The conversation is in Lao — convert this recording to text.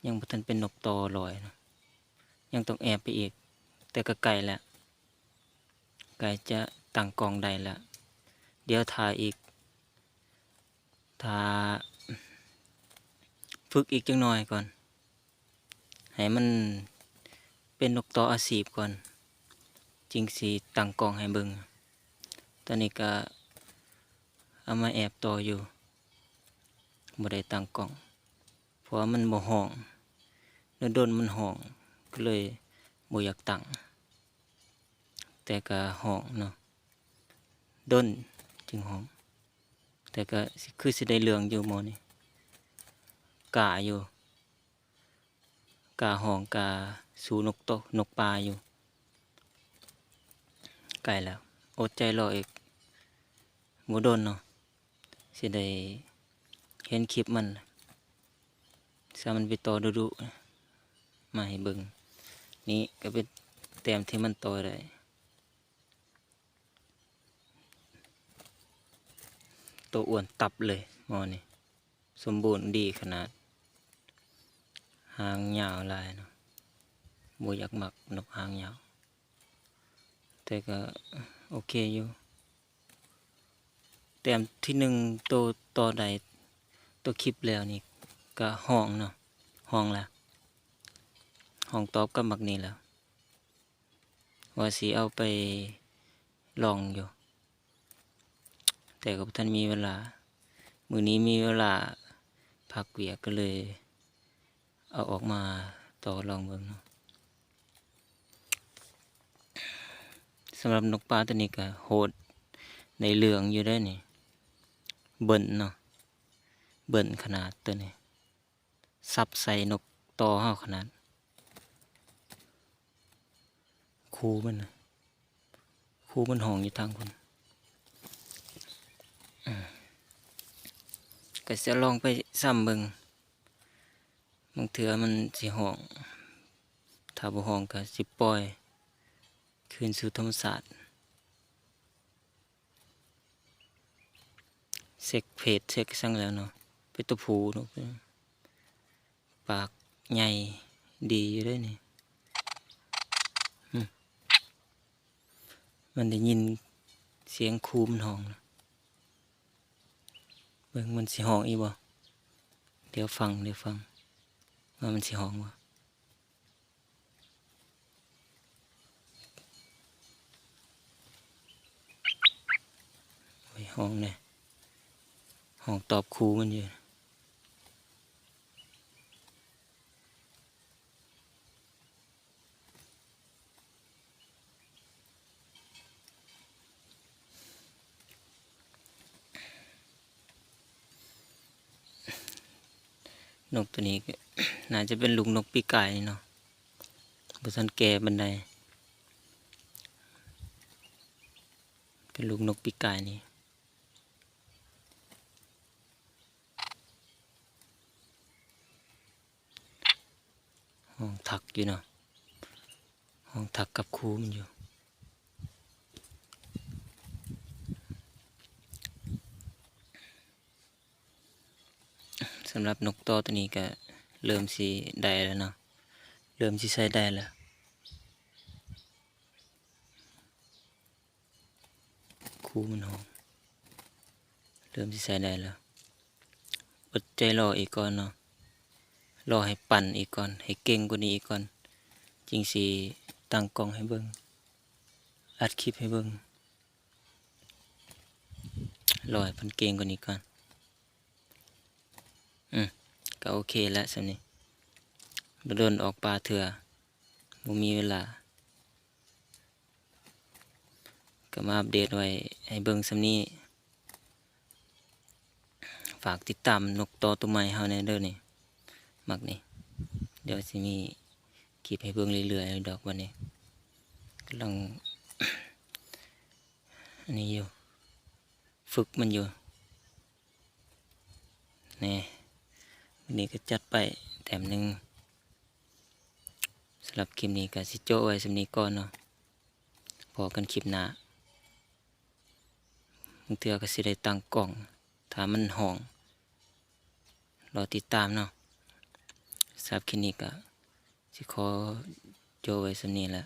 ຍັງບໍ່ທັນເປັນນົກຕໍ່ລອຍເນາະ ຍັງຕ້ອງແອບໄປອີກ ແຕ່ກໍໃກ້ແລ້ວ ໃກ້ຈະຕັ້ງກ້ອງໄດ້ແລ້ວ. ດຽວຖ້າອີກ ຖ້າຝຶກອີກຈັກໜ່ອຍກ່ອນ ໃຫ້ມັນເປັນນົກຕໍ່ອາຊີບກ່ອນ ຈຶ່ງຊິຕັ້ງກ້ອງໃຫ້ເບິ່ງ. ຕອນນີ້ກະເອົາມາແອບຕໍ່ຢູ່ ບໍ່ໄດ້ຕັ້ງກ້ອງ ເພາະວ່າມັນບໍ່ຮ້ອງ ດົນໆມັນຮ້ອງ ກໍເລີຍບໍ່ຢາກຕັ້ງ. ແຕ່ກະຮ້ອງເນາະ ດົນຈຶ່ງຮ້ອງ ແຕ່ກະຊິ ຄືຊິໄດ້ເລື່ອງຢູ່ໝໍນີ້ ກ້າຢູ່ ກ້າຮ້ອງ ກ້າສູ້ນົກໂຕ ນົກປ່າຢູ່. ໃກ້ແລ້ວ ອົດໃຈລໍອີກ ບໍ່ດົນເນາະ ຊິໄດ້ເຫັນຄລິບມັນ ຖ້າມັນໄປຕໍ່ດຸໆ ມາໃຫ້ເບິ່ງ. ນີ້ກໍເປັນແຕ້ມທີ່ມັນຕໍ່ໄດ້ ໂຕອ້ວນຕັບເລີຍໝໍນີ້ ສົມບູນດີຂະໜາດ ຫາງຍາວຫຼາຍເນາະ ບໍ່ຢາກມັກນົກຫາງຍາວ ແຕ່ກໍໂອເຄຢູ່. ແຕ້ມທີໜຶ່ງ ໂຕຕໍ່ໄດ້ ໂຕຄລິບແລ້ວນີ້ກະຮ້ອງເນາະ ຮ້ອງລະ ຮ້ອງຕອບກັບໝາກນີ້ລະ ວ່າຊິເອົາໄປລອງຢູ່ ແຕ່ກໍບໍ່ທັນມີເວລາ ມື້ນີ້ມີເວລາພັກວຽກ ກໍເລີຍເອົາອອກມາຕໍ່ລອງເບິ່ງເນາະ. ສຳລັບນົກປ່າໂຕນີ້ກໍໂຫດ ໄດ້ເລື່ອງຢູ່ເດ້ນີ້ ເບິ່ນເນາະ ເບິ່ນຂະໜາດໂຕນີ້ ສັບໃສ່ນົກຕໍ່ເຮົາຂະໜາດ ຄູມັນນະ ຄູມັນຮ້ອງຢູ່ທາງພຸ້ນ. ອືມ ກໍຈະລອງໄປຊ້ຳເບິ່ງ ບາງເທື່ອມັນຊິຮ້ອງ ຖ້າບໍ່ຮ້ອງກໍຊິປ່ອຍຄືນສູ່ທຳມະຊາດ. ເຊັກເພດເຊັກສັງແລ້ວເນາະ ເປັນຕົວຜູ້ເນາະ ປາກໃຫຍ່ດີຢູ່ເດ້ນີ້. ອືມ ມັນໄດ້ຍິນສຽງຄູມັນຮ້ອງນະ ເບິ່ງມັນຊິຮ້ອງອີກບໍ່? ດຽວຟັງ ດຽວຟັງວ່າມັນຊິຮ້ອງບໍ່. ໂອ້ຍ ຮ້ອງແດ່ ຮ້ອງຕອບຄູມັນຢູ່. ນົກໂຕນີ້ກໍໜ້າຈະເປັນລູກນົກປີກາຍນີ້ເນາະ ບໍ່ທັນແກ່ປານໃດ ເປັນລູກນົກປີກາຍນີ້. ຮ້ອງທັກຢູ່ເນາະ ຮ້ອງທັກກັບຄູມັນຢູ່. ສຳລັບນົກຕໍ່ໂຕນີ້ກໍເລີ່ມຊິໄດ້ແລ້ວເນາະ ເລີ່ມຊິໃຊ້ໄດ້ແລ້ວ. ຄູມັນຮ້ອງ ເລີ່ມຊິໃຊ້ໄດ້ແລ້ວ. ອົດໃຈລໍອີກກ່ອນເນາະ ລໍໃຫ້ປັ່ນອີກກ່ອນ ໃຫ້ເກັ່ງກວ່ານີ້ອີກກ່ອນ ຈຶ່ງຊິຕັ້ງກ້ອງໃຫ້ເບິ່ງ ອັດຄລິບໃຫ້ເບິ່ງ. ລໍໃຫ້ມັນເກັ່ງກວ່ານີ້ກ່ອນ. ອືມ ກໍໂອເຄແລ້ວສ່ຳນີ້ ດົນໆອອກປ່າເທື່ອ ບໍ່ມີເວລາ ກໍມາອັບເດດໄວ້ໃຫ້ເບິ່ງສ່ຳນີ້. ຝາກຕິດຕາມນົກຕໍ່ໂຕໃໝ່ເຮົາແດ່ເດີນີ້ ມັກນີ້ ດຽວຊິມີຄລິບໃຫ້ເບິ່ງເລື້ອຍໆດອກ. ບັດນີ້ກຳລັງອັນນີ້ຢູ່ ຝຶກມັນຢູ່. ແນ່ ມື້ນີ້ກໍຈັດໄປແຕ້ມໜຶ່ງ. ສຳລັບຄລິບນີ້ກໍຊິໂຈະໄວ້ສ່ຳນີ້ກ່ອນເນາະ ພໍ້ກັນຄລິບໜ້າ. ບາງເທື່ອກໍຊິໄດ້ຕັ້ງກ້ອງ ຖ້າມັນຮ້ອງ ລໍຕິດຕາມເນາະ. ສຳລັບຄລິບນີ້ກໍຊິຂໍຈົບໄວ້ສ່ຳນີ້ແຫຼະ.